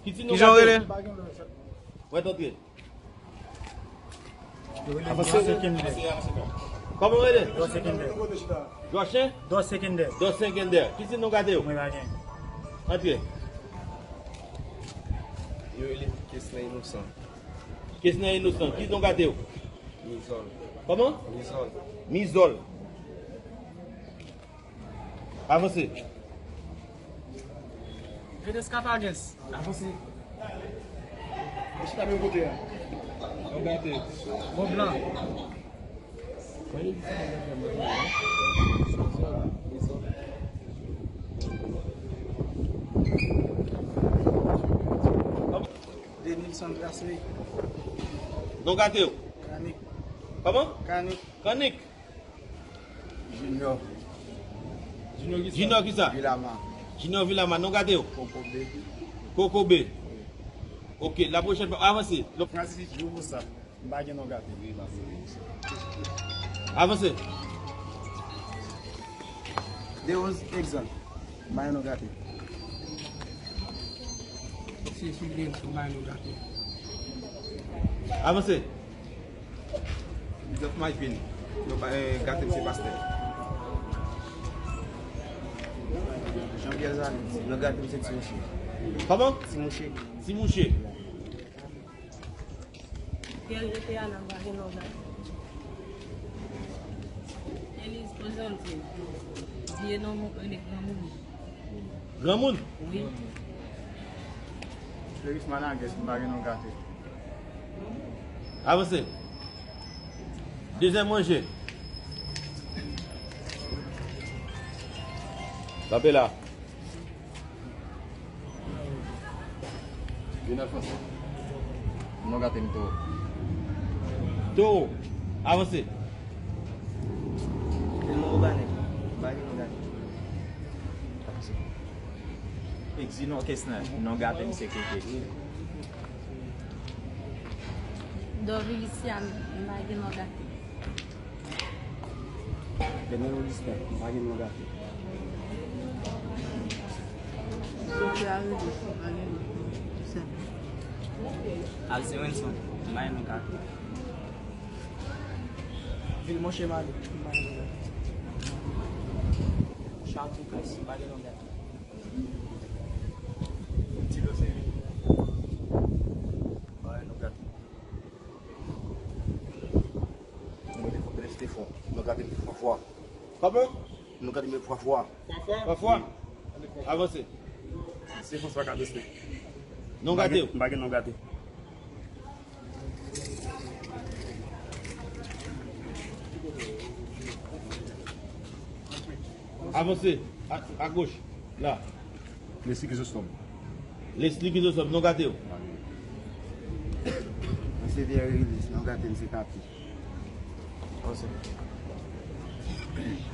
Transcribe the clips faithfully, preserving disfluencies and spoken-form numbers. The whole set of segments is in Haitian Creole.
Kijan w rele? Mwen tantre. Avanse. Kòman w rele? Dòsekendè. Dòchen? Dòsekendè. Dòsekendè. Ki ti non gate w? Mwen pa gen. Antre. Yo rele Kesnè Inosan. Kesnè Inosan. Ki non gate w? Mizòl. Kòman? Mizòl. Mizòl. Avanse. Rete Scaphagens. Avanse. Mwen chita menm kote a. Mwen gate. Mont Blanc. Denilson Grasmé. Non gate w. Kanik. Kòman? Kanik. Kanik. Junior. Junior kisa? Junior kisa? Vilama. Junior Vilama, non gate w. Kokobe. Kokobe. Ok, la pwochèn fwa, avanse. Francis Jouvosa. M pa gen non gate. Avanse. Deoz Egzan. M pa gen non gate. Se sou Deoz, m pa gen non gate. Avanse. Joseph Mayvin. Non pa, eh, gate m se pastè. Jean Pierre Zali. Non gate m se Ti Mouche. Kòman? Ti Mouche. Ti Mouche. Pierre Jeté a nan bagay non gate. Eliz Kozantin. Vye non moun rele granmoun. Granmoun? Wi. Fleris Manages, m pa gen non gate. Avanse. Dezyèm ranje. Kanpe la. Lionel François. Non gate m Towo. Towo. Avanse. Elmo Obanè. Bagay non gate. Exilon Kesner. Non gate m se Keke. Doviliciane. Bagay non gate. Benel Augustin, m pa gen non gate. Sophie Arélie, m pa gen non. Sèl. Alcé Wilson, m pa gen non gate. Vilmon Chemali, m pa gen non gate. Charles Ducasse, m pa gen non gate. Ti Lo Sévi, m pa gen non gate. Mwen te fò, mwen te fò. Non gate m se Fwafwa. Kòman? Non gate m se Fwafwa. Fwafwa? Fwafwa? Avanse. Se François Cabestre. Non gate w. M pa gen non gate. Avanse. A, a goch. La. Leslie Chrysostome. Leslie Chrysostome, non gate w. Mwen se Pierre Rilis, non gate m se Kapi.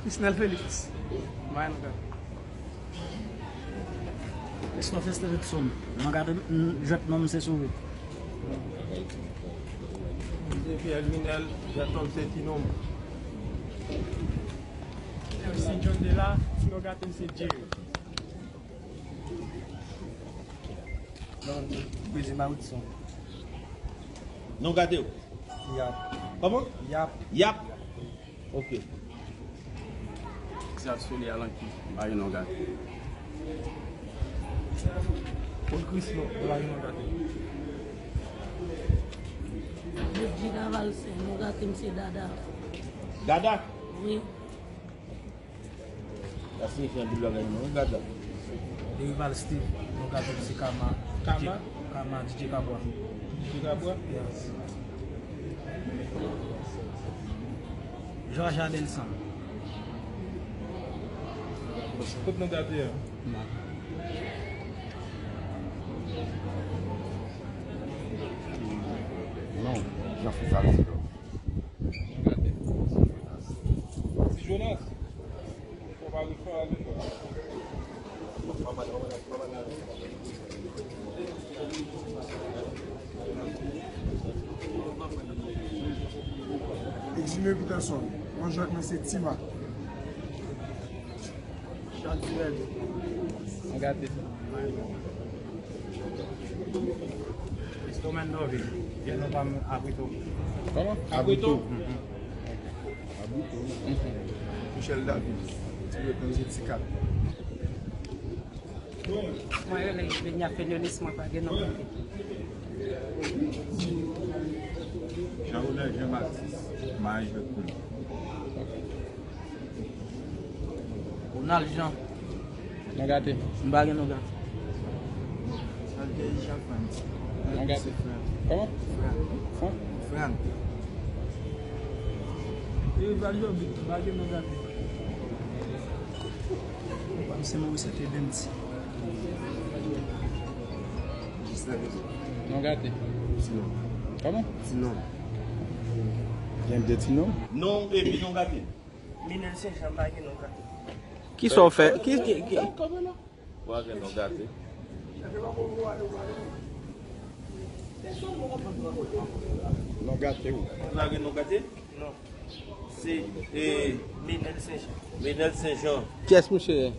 Krisnel Félix, mwen non gate. Christophe Estevitson, non gate m, jwèt non m se Sourit. Mwen se Pierre Minel, jwèt non m se Ti Nonm. Mwen se John Dela, non gate m se Jerry. Non, Brizima Wilson. Non gate w. Yap. Kòman? Yap. Yap. Ok. Xav Soli Alanki, m pa gen non gate. Paul Chrislot, m pa gen non gate. Ludjina Valcin, non gate m se Dada. Dada? Wi. Sa siyifi anpil bagay non, wi, gad la. Derival Steve, non gate m se Kama. Kama? Kama, D J Kabwa. D J Kabwa? Yes. George Adelson. Kot non gate a? Non. Non, Jean Fritz Alcilor. Ti Jonas. Fò pa ret fò ale. Fò pa ret fò ale. Mwen Peterson, mwen jwèt mwen se Tima. Chak di lè. Mwen gate. Estoman Nòvil, vye non pa m Abrito. Kòman? Abrito. Abrito. Michel David, ti jwèt mwen se Ti Kat. Mwen rele Benya Felionis, mwen pa gen non. Jean Ronald Jean Baptiste, mwen jwèt pou li. Ronald Jean. Non gate. M pa gen non gate. Alveri Jean Frank. Non gate. Kòman? Frank. Frank? Frank. Rival Jovic, m pa gen non gate. Misye Maurice te Benz. Non gate. Ti non. Kòman? Ti non. Gen de ti non? Non epi non gate. Minel Saint Jean pa gen non gate. Ki sa w fè? Ki, ki, ki? Ou pa gen non gate. Non gate ou. Ou pa gen non gate? Non. Se, e, Menel Senjan. Menel Senjan. Kiyès misye ye?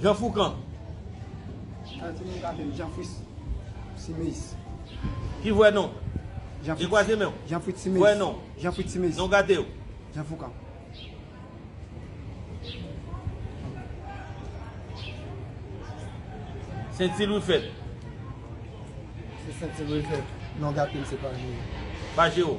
Jean Foucan. Jean Fritz Siméus. Ki vwè non? Jean Fritz. Jean Fritz Siméus. Vwè non? Jean Fritz Siméus. Non gate w. Jean Foucan. Sentil Wilfred. Se Sentil Wilfred. Non gate m se pa Jero. Pa Jero.